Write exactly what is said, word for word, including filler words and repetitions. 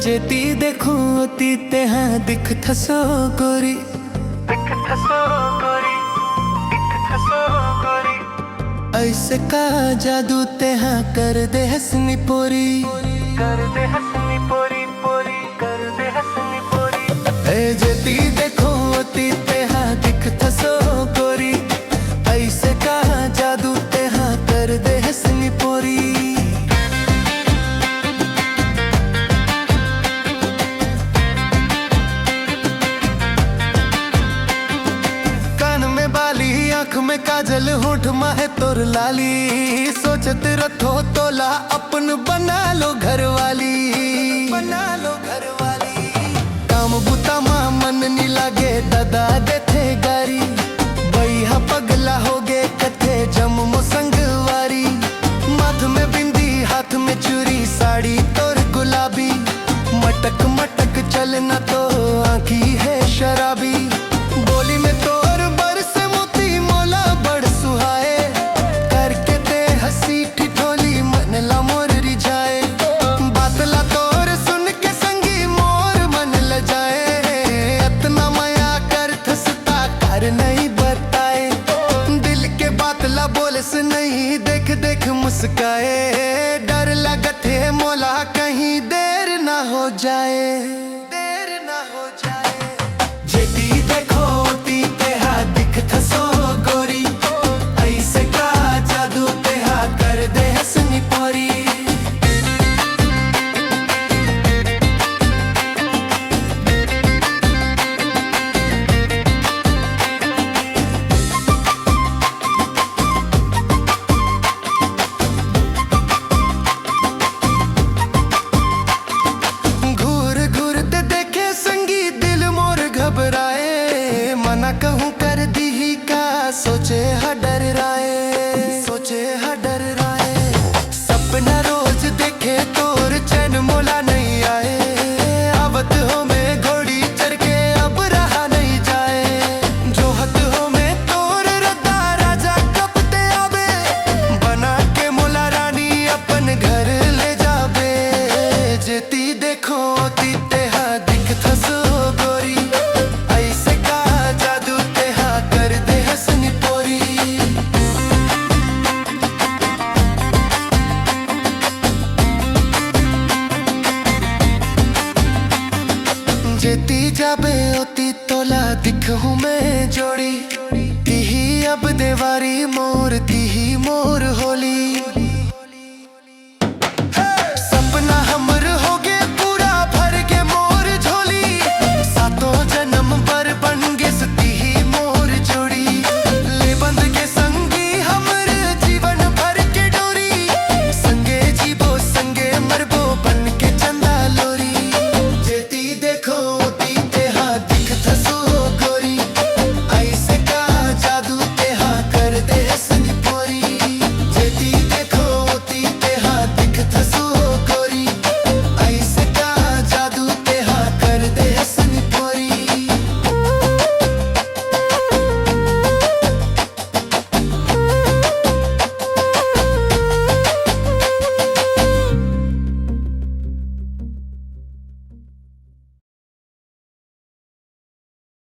जेती देखूं ओती तेहा दिखथस ओ गोरी। दिखथस ओ गोरी, दिखथस ओ गोरी। अइसे का जादू तेहा कर दे हस निपोरी। कर दे हस निपोरी, पोरी, कर दे हस निपोरी। ए जेती देखूं ओती तेहा दिखथस ओ गोरी। अइसे का जादू तेहा कर दे हस निपोरी। कान में बाली, आँख में काजल, होंठ मा हे तोर लाली। सोचत रथों तोला अपन बना लों घरवाली। बना लों घरवाली। काम बुता मा मन नी लागे, ददा देथे गारी। बइहा पगला होगे कथे जम्मो संगवारी। माथ में बिंदी, हाथ में चूरी, साड़ी तोर गुलाबी। मटक मटक चलना तो आँखी हे शराबी। बोली में तोर बरसे मोती मोला बड़ सुहाए। करके ते हँसी ठिठोली मन ला मोर रिझाए। बात ला तोर सुन के संगी मोर मन लजाए। अतना मया करथस ता कर नइ बताए। दिल के बात ला बोलस नइ, देख देख मुस्काए। डर लगथे मोला कहीं देर ना हो जाए। देर ना हो जाए। जेती देखूं ओती तेहा दिखथस ओ गोरी। अइसे का जादू तेहा कर दे हस निपोरी। घूर घूर ते देखे संगी दिल मोर घबराए। मना कहूँ कर दीही का सोचे हा डर राए। सोचे हा डर राए। सपना रोज देखे तोर चैन मोला नइ आए। आवत हों मैं घोड़ी चढ़ के अब रहा नइ जाए। जोहत हों मैं तोर रद्दा राजा कब ते आबे। बना के मोला रानी अपन घर ले जाबे। जेती देखूं ओती तेहा दिखथस ओ गोरी। अइसे का जादू तेहा कर दे हस निपोरी। जेती जाबे ओती तोला दिखहूँ मैं